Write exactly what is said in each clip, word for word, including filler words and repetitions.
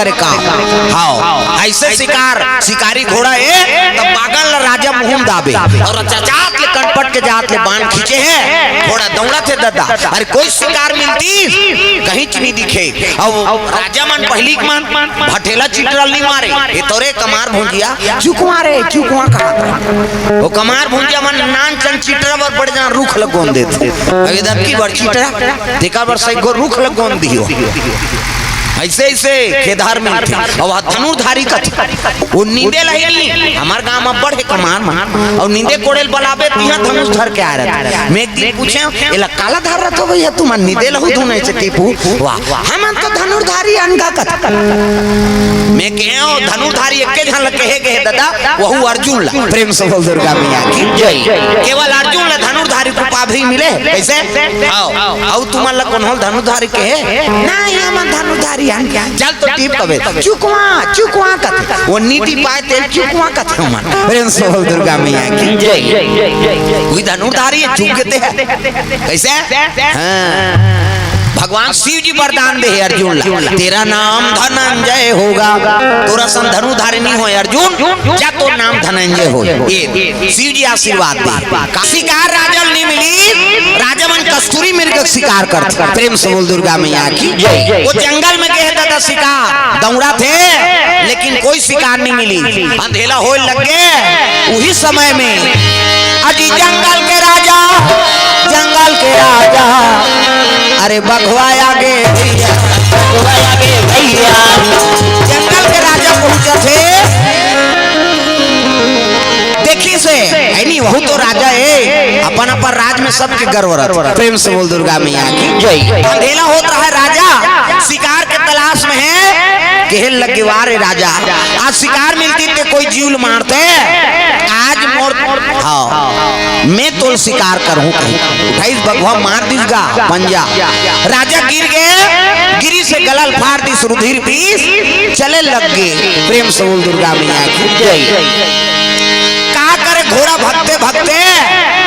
अरे का? हाव, अइसे शिकार, शिकारी घोड़ा ए, त बागन ल राजा मुहूं म दाबे। अउ चचात ले कनपट के जात ले बान खींचे हे, घोड़ा दउड़त हे ददा। अरे कोई शिकार मिलतिस, कहींच नइ दिखे। अउ राजा मन पहिली के मन भठेला चिटरा ल नइ मारे, ए तोरे कमार भुंजिया, चुकवा रे, चुकवा कहा। ओ कमार भुंजिया मन नान चन चिटरा बर बड़े जान रूख ल गोंद देथे। अउ ए दतकी बर चिटरा, तेकर बर सइघो रूख ल गोंद दियो। अइसे, अइसे खेदहार मिलथे। अउ हा धनुर्धारी कथे, ओ नींदे ल ही नइ, हमर गांव म बड़े कमार मन। अउ नींदे कोड़े ल बलाबे, तिहां धनुष धर के आय रथे। में एक दिन पूछेंव, एला काला धर रथो भइया, तुमन नींदे ल हू धुन अइसे टीपू? वाह, हमन तो धनुर्धारी अन गा कथे। में केहेंव, धनुर्धारी एके झन ल केहे गे हे ददा, वहू अर्जुन ल। प्रेम से बोल दुर्गा मैया की जय। केवल अर्जुन ल धनुर्धारी के उपाधि मिले हे। कइसे? हाव। अउ तुमन ल कोनो ल धनुर्धारी केहे? नहीं, हमन धनुर्धारी हन। चल तो टीप कबे। चुकवा, चुकवा कथे। ओ नीटी पाय तेल चुकवा कथे हमन। प्रेम से बोल दुर्गा मैया की जय। कोई धनुर्धारी हे, चुक गे ते हे। कइसे? हां। भगवान शिव जी वरदान दे हे अर्जुन ला, "तेरा नाम धनंजय होगा।" तोर असन धनुर्धारी नइ होय अर्जुन, जा तोर नाम धनंजय होय। ए शिव जी आशीर्वाद दे। का शिकार राजा ल नइ मिलिस, राजा मन कस्तूरी मृग के शिकार करथे। प्रेम से बोल दुर्गा मैया की जय। ओ जंगल म गे हे ददा शिकार, दउड़त हे, लेकिन कोई शिकार नइ मिलिस। अंधेला होय लग गे। उही समय में अजी जंगल के राजा, जंगल के राजा, अरे बघवा आगे भइया, बघवा आगे भइया। जंगल के राजा पहुंचत हे। देखिस हे, हे नी, वहू तो राजा हे, अपन अपन राज में सबके गर्व रथे। प्रेम से बोल दुर्गा मैया की जय। अंधेला होत रहा हे, राजा शिकार के तलाश में हे, केहे लगे, "वाह रे राजा, आज शिकार मिलतिस ते कोई जीव ल मारते, आज मोर, हां, में तोल शिकार करहूं।" कही उठाइस बघवा, मार दिस गा पंजा। राजा गिर गे, गिरिस हे, गला ल फार दिस, रुधिर पीस, चले लग गे। प्रेम से बोल दुर्गा मैया की जय। का करे, घोड़ा भगते भगते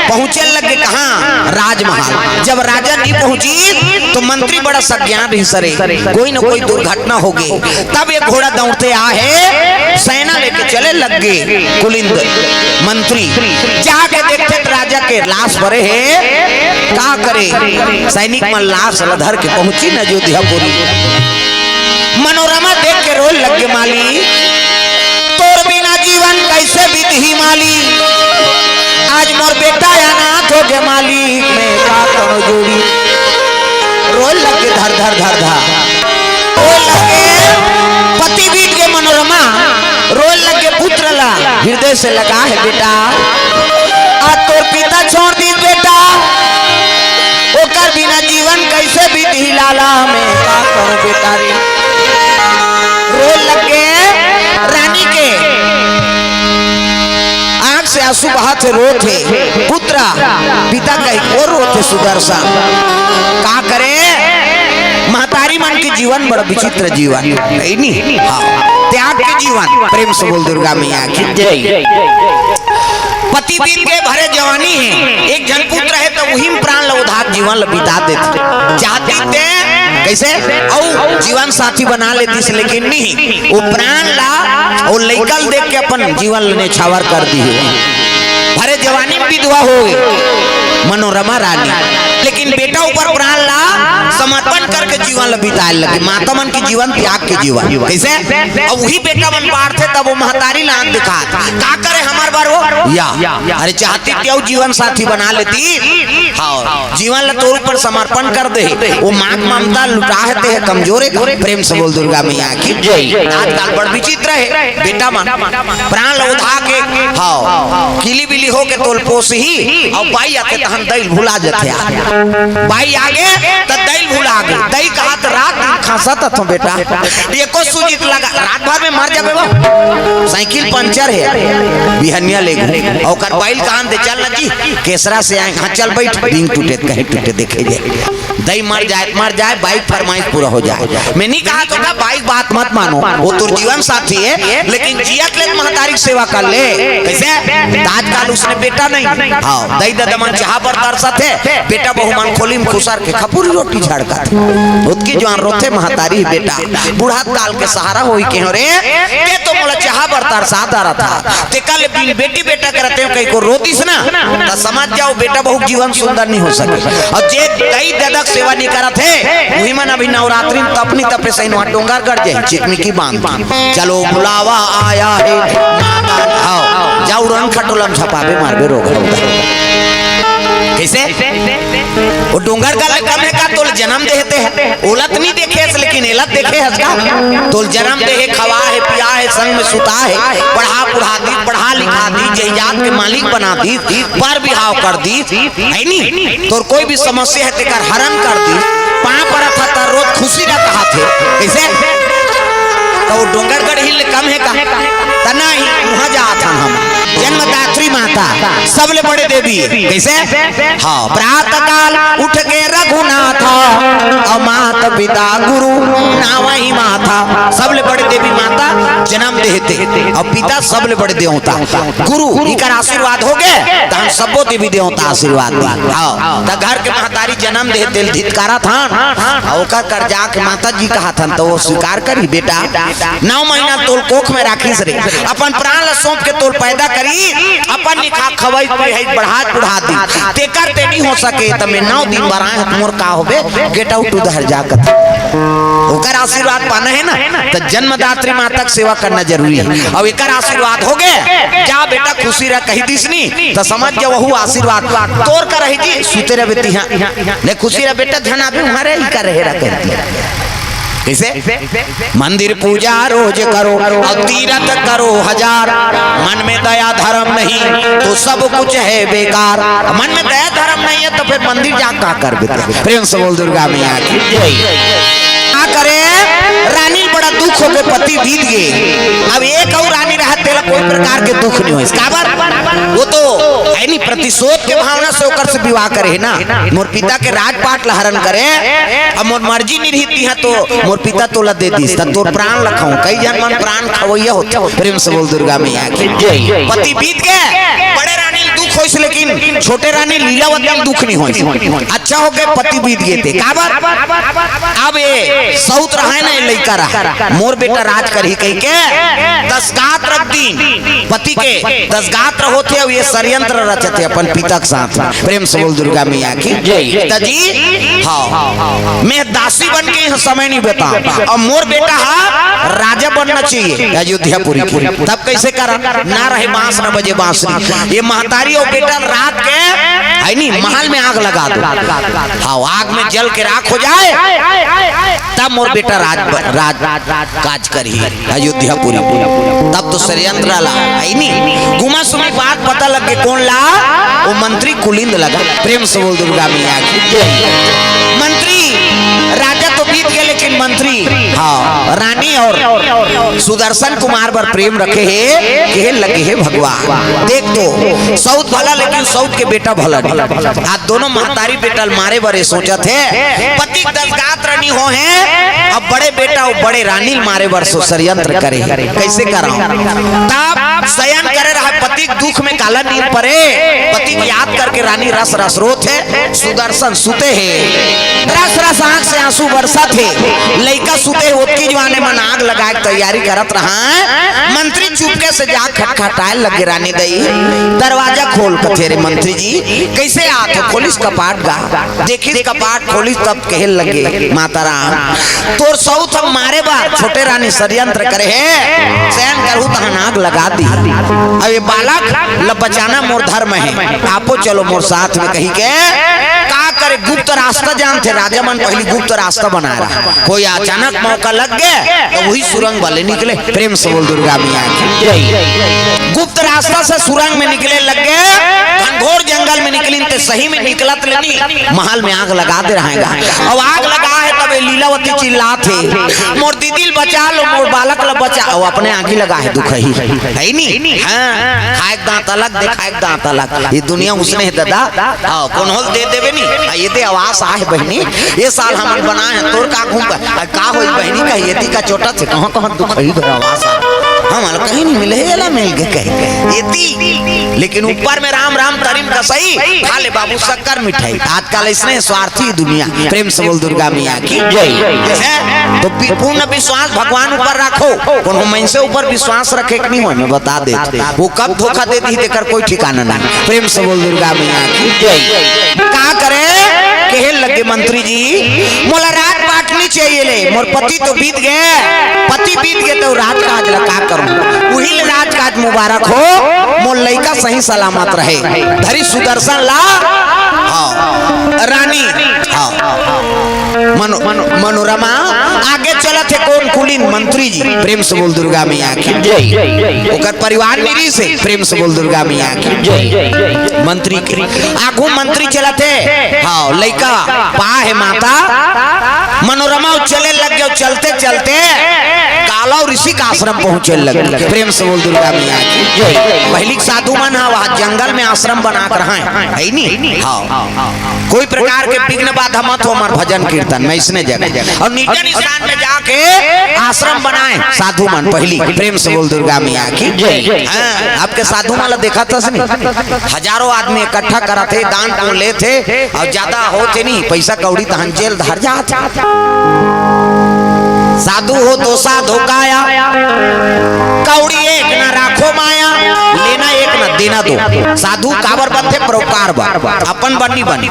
पहुंचे लगे कहां? राजमहल। जब राजा नइ पहुंचिस त मंत्री बड़ा सज्ञान रहिस, अरे कोई न कोई दुर्घटना होगे। तब ए घोड़ा दउड़ते आय हे, सेना लेके चले लग गे कुलिंद मंत्री। जाके देखथे त राजा के लाश परे हे। का करे, सैनिक मन लाश ल धर के पहुंचिन अयोध्यापुरी। मनोरमा देख के रोय लग गे, "माली, तोर बिना जीवन कइसे बीतही माली, आज मोर बेटा अनाथ हो गे माली, में का करो जोड़ी।" रोय लग गे धर धर धर धर। रोय लग गे पति बीत गे मनोरमा, रोय लग गे पुत्र ला, हृदय से लगा हे बेटा। आज तोर पिता छोड़ दिस बेटा, ओकर बिना जीवन कइसे बीतही लाला, में का करो बेटा रे। रोय लग गे रानी के आंख से आंसू बहत हे, रोत हे। पुत्र, पिता कहि के रोत हे सुदर्शन। का करे, महतारी मन के जीवन बड़ा विचित्र जीवन हे नी? हां, त्याग के जीवन। प्रेम से बोल दुर्गा मैया की जय। पति बीत गे, भरे जवानी हे, एक झन पुत्र हे त उही म प्राण ल ओधात जीवन ल बिता देथे। चाहतिस ते कइसे अउ जीवन साथी बना लेतिस, लेकिन नहीं, ओ प्राण ला, ओ लइका ल देख के अपन जीवन ल नेछावर कर दिस। भरे जवानी म विधवा हो गे मनोरमा रानी, लेकिन बेटा ऊपर प्राण ला समर्पण करके जीवन ल बिताए लगे। माता मन के जीवन त्याग के जीवन। कइसे? अब उही बेटा मन बाढ़थे तब ओ महतारी ल आंख दिखात, "का करे हमर बर ओ?" या, अरे चाहतिस ते अउ जीवन साथी बना लेतिस। हां, जीवन ल तोर ऊपर समर्पण कर दे हे। ओ मां के ममता लुटा हे ते हे कमजोर हे। प्रेम से बोल दुर्गा मैया की जय। आजकल बड़ विचित्र हे बेटा मन, प्राण ल ओधा के, हां, किली बिली हो के तोल पोसही, अउ बाई आथे तहन दई ल भुला जथे। बाई आगे त दई ल भुला गे, दई कहत रात दिन खसत हथों बेटा, एको सूजित लगा, रात भर में मर जाबे वो। साइकिल पंचर हे, बिहनिया ले घूम। ओकर बाई ल कहन दे, "चल ना जी, केसरा से आए, हां चल बइठ, बिंग टूटे, कहीं टूटे, देखे जाए।" दई मर जाए, मर जाए, बाई के फरमाइश पूरा हो जाए। में नइ कहत हों का बाई के बात मत मानो, ओ तोर जीवन साथी हे, लेकिन जियत ले महतारी के सेवा कर ले। कइसे? त आजकल उसने बेटा नहीं। हां, दई ददा मन चाहा बर तरसत हे, बेटा बहू मन खोली म खुसर के खपुरी रोटी झर लड़का था। ओतकी जुवान रोथे महतारी, बेटा, बुढ़ात काल के सहारा होई के हो रे, ते तो मोला चाहा बर तरसा डारत हा, तेकर ले बिन बेटी बेटा करते हो कहीं को रो दिस ना, त समझ जाओ बेटा बहू जीवन सुंदर नहीं हो सके। अउ जे दई ददा के सेवा नहीं करत हे, उही मन अभी नवरात्रि में तपनी तपे सही वहाँ डोंगरगढ़ जाही, चिकमिकी बांध के। चलो बुलावा आया है, माता, हाँ, जाऊ रंग खटोला में झपाबे मारबे रोग हौ। कइसे? वो डोंगरगढ़ ले कम हे का? तोला जनम दे हे ते ह। ओला त नहीं देखे हस, लेकिन एला त देखे हस का? तोला जनम दे हे, खवा हे, पिया हे, संग में सुता हे, पढ़ा पुढ़ा दिस, पढ़ा लिखा दिस, जइजात के मालिक बना दिस, बर बिहाव कर दिस, हे नी? तोर कोई भी समस्या हे तेकर हरन कर दिस, पाँव परत हा त रोत खुशी ला कहाथे। कइसे? त वो डोंगरगढ़ ही ले कम हे का? त नहीं, उहाँ जात हन हम। जन्मदात्री माता, सबले बड़े देवी। कइसे? हाँ, प्रातः काल उठ के रघुनाथ, अउ मात पिता गुरु नावहि माथा। सबले बड़े देवी माता जनम दे हे ते, अउ पिता सबले बड़े देवता। गुरु इकर आशीर्वाद होगे, त हम सबो देवी देवता आशीर्वाद दी। हाँ, त घर के महतारी जनम दे हे तेला धितकारत हन, अउ ओकर कर जाके माता जी कहत हन, त वो स्वीकार करही बेटा। नौ महीना तोला कोख में राखिस रे, अपन प्राण ला सौंप के तोला पैदा करिस, अपन निखा खवई पिहई बढ़ात बुढ़ात दिस, तेकर ते नहीं हो सके, त मैं नौ दिन बर आए हँव, मोर का होबे, get out उधर जा कथे। ओकर आशीर्वाद पाना हे ना, त जन्मदात्री माता के सेवा करना जरूरी हे। अउ एकर आशीर्वाद होगे, जा बेटा खुशी रह कहि दिस नी, त समझ जा वहू आशीर्वाद तोर का रही जी, सुते रह बेटी, हाँ। ले खुशी रह बेटा, धन आबे उहाँ रहे, इकर रहे रह कहि दिस। कइसे? मंदिर पूजा रोज करो अउ तीरथ करो हजार, मन में दया धर्म नहीं तो सब कुछ है बेकार। मन में दया धर्म नहीं हे त फेर मंदिर जा का करबे? प्रेम से बोल दुर्गा मैया की जय। का करे, रानी ल बड़ा दुख होगे, पति बीत गे। अब एक अउ रानी रहत तेला कोई प्रकार के दुख नहीं होइस। काबर? वो तो हे नी, प्रतिशोध के भावना से ओकर से विवाह करे हे ना। मोर पिता के राजपाट ला हरण करे, अब मोर मर्जी नहीं रही तिहाँ तो मोर पिता तोला दे दिस, त तोर प्राण ला खाहूँ। कई झन मन प्राण खवइया होथे। प्रेम से बोल दुर्गा मैया की जय। पति बीत गे, बड़े रानी ल दुख होइस, लेकिन छोटे रानी लीलावती ल दुख नहीं होइस। अच्छा होगे पति बीत गे ते। काबर? अब ये सउत रहे ना, ये लइका रहे, मोर बेटा राज करही कहिके दस गात्र दिन पति के दस गात्र होथे, अउ ये षड्यंत्र रचथे अपन पिता के साथ। प्रेम से बोल दुर्गा मैया की जय। त जी, हाँ, मैं दासी बन के यहाँ समय नहीं बिताहूँ, अउ मोर बेटा हा राजा बनना चाहिए अयोध्यापुरी के। तब कइसे करन? ना रहे बांस, ना बजे बांसुरी। ये महतारी अउ बेटा रात के, हे नी, महल में आग लगा दो। हाँ, आग में जल के राख हो जाए, तब मोर बेटा राज, राज, राज, राज काज करही अयोध्यापुरी। तब तो षड्यंत्र ला, हे नी, गुमा सुमी बात पता लग गे, कोन ला? वो मंत्री कुलिंद ला। प्रेम से बोल दुर्गा मैया की जय। मंत्री, राजा तो बीत गे, लेकिन मंत्री, हाँ, रानी अउ सुदर्शन कुमार बर प्रेम रखे हे, कहे लगे हे भगवान। देख तो, सउत भला, लेकिन सउत के बेटा भला नहीं। आज दोनों महतारी बेटा ल मारे बर ये सोचत हे, पति के दस गात्र नहीं हो हे, अब बड़े बेटा अउ बड़े रानी ल मारे बर सो षड्यंत्र करे हे। कइसे करव? तब शयन करे रहा, पति के दुख में काला नींद परे, पति के याद करके रानी रस रस रोत हे, सुदर्शन सुते हे, रस रस आँख से आंसू बरसत हे, लइका सुते हे, ओतकी जुवान मन आग लगाए के तैयारी करत रहा। मंत्री चुपके से जा खटखटाए लगे, रानी दई दरवाजा खोल, कथे रे मंत्री जी, कइसे आत हो? खोलिस कपाट गा, देखिस कपाट खोलिस तब कहे लगे, माता राम, तोर सउत ह मारे बर छोटे रानी षड्यंत्र करे हे, शयन करहूँ तहन आग लगा दी। अब ये बालक ल बचाना मोर धर्म हे, आपो चलो मोर साथ में कहिके का करे, गुप्त रास्ता जानथे राजा मन, पहिली गुप्त रास्ता बनाए रहा। कोई अचानक मौका लग गे त उही सुरंग वाले निकले। प्रेम से बोल दुर्गा मैया की जय। गुप्त रास्ता से सुरंग में निकले लग गे, घनघोर जंगल में निकलिन ते सही में निकलत ले नी महल में आग लगा दे रहा हे। अब आग लगा हे तब ये लीलावती चिल्लात हे, मोर दीदी ल बचा लो, मोर बालक ल बचा। अब अपने आगी लगा हे, दुखही हे नी। हाँ, खाए के दांत अलग, देखाए के दांत अलग। ये दुनिया उसने हे दादा। हाँ, कोनो ल दे देबे नी। आ, ये दे आवास आहे बहिनी, ये साल हमन बनाए हे, तोर का घूम का, आ, का होई बहिनी, कहे ये दी का चोटा से, कहाँ कहाँ दुखही भरा आवास आहे। हमला कहीं नहीं मिले, एला मिल के कहे। एती, लेकिन ऊपर में राम राम तरिम कसई, खा ले बाबू शक्कर मिठाई। आजकल इसने स्वार्थी दुनिया। प्रेम से बोल दुर्गा मैया की जय। है? तो पि-, पूर्ण विश्वास भगवान ऊपर रखो। कोनो मनसे ऊपर विश्वास रखे के नहीं होय, मैं बता देत। वो कब धोखा दे दी, तेकर कोई ठिकाना नहीं। प्रेम से बोल दुर्गा मैया की जय। का करे? कहे लगे मंत्री जी, मोला राजपाट नहीं चाहिए ले, मोर पति तो बीत गए, पति बीत गए तो राजकाज ला का करूं? उही ले राजकाज मुबारक हो, मोर लइका सही सलामत रहे। धरी सुदर्शन ला, हाँ, रानी, हाँ, मनो-, मनो-, मनोरमा, आगे चलत हे कोन कुलीन? मंत्री जी। प्रेम से बोल दुर्गा मैया की जय। ओकर परिवार निरी से, प्रेम से बोल दुर्गा मैया की जय। मंत्री के आगू मंत्री चलत हे, हाँ, लइका पा हे माता। मनोरमा चले लग गए, चलते चलते काला ऋषि का आश्रम पहुंचे लग गए। प्रेम से बोल दुर्गा मैया की जय। पहली साधु मन हा वहाँ जंगल में आश्रम बना कर हैं, है नी? हाँ। कोई प्रकार के विघ्न बाधा मत हो हमार भजन कीर्तन में, इसने जगह और निर्जन स्थान में जाके आश्रम बनाए साधु मन। पहली प्रेम से बोल दुर्गा मैया की जय। हाँ, आपके साधु मन ला देखा था नहीं? हजारों आदमी इकट्ठा करा थे, दान पुण्य ले थे, और ज्यादा हो थे नहीं, पैसा कौड़ी तहन जेल धर जात। साधु हो तो साधु काया, कौड़ी एक ना राखो माया, लेना एक ना देना दो। साधु काबर बनथे? परोपकार बर, अपन बर नहीं बने।